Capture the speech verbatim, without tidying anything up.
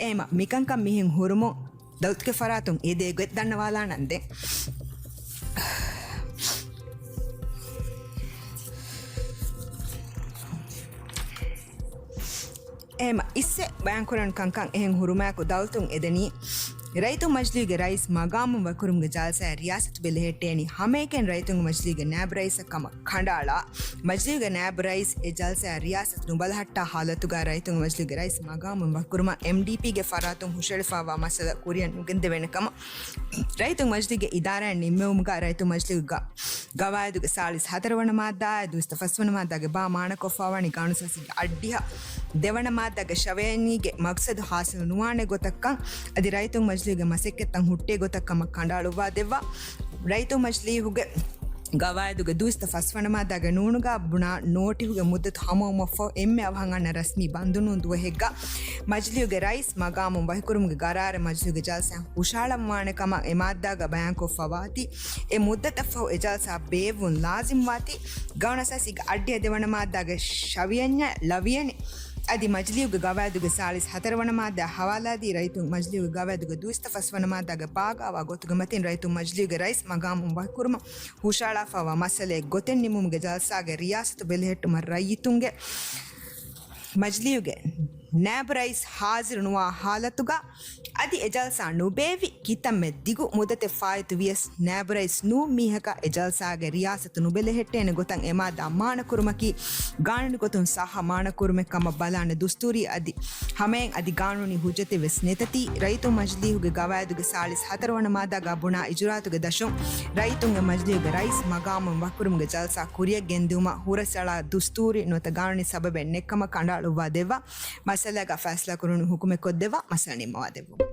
އޭމަ މިކަންކަން މިހެން ހުރުމުން ދައުލަތުގެ ފަރާތުން އެދޭ ގޮތް ދަންނަވާލާނަން ދެން. އެހެމަ އިއްސެ ބަޔާންކުރަން ކަންކަން އެހެން ހުރުމާއެކު ދައުލަތުން އެދެނީ، ރައްޔިތުން މަޖިލީގެ ރައީސް މަގާމުން ވަކުރުމުގެ ޖަލްސާއަށް ރިޔާސަތު ބެލެހެއްޓޭނީ ހަމައެކަނި ރައްޔިތުންގެ މަޖިލީގެ ނާއިބު ރައީސަށް ކަމަށް ކަނޑައަޅާ، މަޖިލީގެ ނާއިބު ރައީސް އެ ޖަލްސާއަށް ރިޔާސަތު ނުބަލަހައްޓާ ހާލަތުގަ ރައްޔިތުންގެ މަޖިލީގެ ރައީސް މަގާމުން ވަކުރުމަށް އެމްޑީޕީގެ ފަރާތުން ހުށައެޅިފައިވާ މައްސަލަ ކުރިއަށް ނުގެންދެވޭނެ ކަމަށް ރައްޔިތުންގެ މަޖިލީގެ އިދާރާއިން ނިންމެވުމުގަ ރައްޔިތުންގެ މަޖިލީގެ ގަ-، ގަވާއިދުގެ ސާޅީސް ހަތަރު ވަނަ މާއްދާއާއި ދުވަސްތަ ފަސް ވަނަ މާއްދާގެ ބާ މާނަކޮށްފައިވާނީ ގާނޫނުސާސީގެ އައްޑިހަ ދެވަނަ މާއްދާގެ ޝަވިޔަނީގެ މަގްސަދު ހާސިލު ނުވާނެ ގޮތަށްކަން އަދި ރައްޔިތުންގެ މަޖިލީގެ މަސައްކަތްތައް ހުއްޓޭ ގޮތަށް ކަމަށް ކަނޑައަޅުއްވާ ދެއްވާ، ރައްޔިތުންގެ މަޖިލީހުގެ ގަވާއިދުގެ ދުވަސްތަ ފަސް ވަނަ މާއްދާގެ ނޫނުގަ ބުނާ ނޯޓިހުގެ މުއްދަތު ހަމަވުމަށްފަހު އެންމެ އަވަހަށް އަންނަ ރަސްމީ ބަންދުނޫން ދުވަހެއްގަ މަޖިލީހުގެ ރައީސް މަގާމުން ވަކިކުރުމުގެ ގަރާރެއް މަޖިލީހުގެ ޖަލްސާއިން ހުށަހަޅަންވާނެ ކަމަށް އެ މާއްދާގަ ބަޔާންކޮށްފައިވާތީ، އެ މުއްދަތަށްފަހު އެ ޖަލްސާ ބޭއްވުން ލާޒިމްވާތީ، ގާނޫނުއަސާސީގެ އައްޑިހަ ދެވަނަ މާއްދާގެ ޝަވިޔަންޏާ ޅަވިޔަނި އަދި މަޖިލީހުގެ ގަވާއިދުގެ ސާޅީސް ހަތަރު ވަނަ މާއްދާ ހަވާލާދީ ރައްޔިތުން މަޖިލީހުގެ ގަވާއިދުގެ ދުވަސްތަ ފަސް ވަނަ މާއްދާގެ ބާގަ އަވާ ގޮތުގެ މަތިން ރައްޔިތުން މަޖިލީހުގެ ރައީސް މަގާމުން ވަކިކުރުމަށް ހުށަހަޅާފައިވާ މައްސަލައެއް ގޮތެއް ނިމުމުގެ ޖަލްސާގެ ރިޔާސަތު ބެލެހެއްޓުމަށް ރައްޔިތުންގެ މަޖިލީހުގެ ނާއިބު ރައީސް ހާޒިރު ނުވާ ހާލަތުގަ އަދި އެ ޖަލްސާ ނުބޭއްވި ކިތަންމެ ދިގު މުއްދަތެއް ފާއިތުވިޔަސް ނާއިބު ރައީސް ނޫން މީހަކަށް އެ ޖަލްސާގެ ރިޔާސަތު ނުބެލެހެއްޓޭނެ ގޮތަށް އެ މާއްދާ މާނަކުރުމަކީ ގާނޫނީ ގޮތުން ސައްހަ މާނަކުރުމެއް ކަމަށް ބަލާނެ ދުސްތޫރީ އަދި ހަމައިން އަދި ގާނޫނީ ހުއްޖަތެއް ވެސް ނެތަތީ، ރައްޔިތުން މަޖިލީހުގެ ގަވާއިދުގެ ސާޅީސް ހަތަރު ވަނަ މާއްދާގަ ބުނާ އިޖުރާއަތުގެ ދަށުން ރައްޔިތުންގެ މަޖިލީހުގެ ރައީސް މަގާމުން ވަކުރުމުގެ ޖަލްސާ ކުރިއަށް ގެންދިއުމަށް ހުރަސްއަޅާ ދުސްތޫރީ ނުވަތަ ގާނޫނީ ސަބަބެއް ނެތްކަމަށް ކަނޑައަޅުއްވާ ދެއްވާ މައްސަލައިގަ ފައިސަލާ ކުރުނު ހުކުމެއް ކޮށްދެއްވާ މައްސަލަ ނިންމަވާ ދެއްވުމަށް.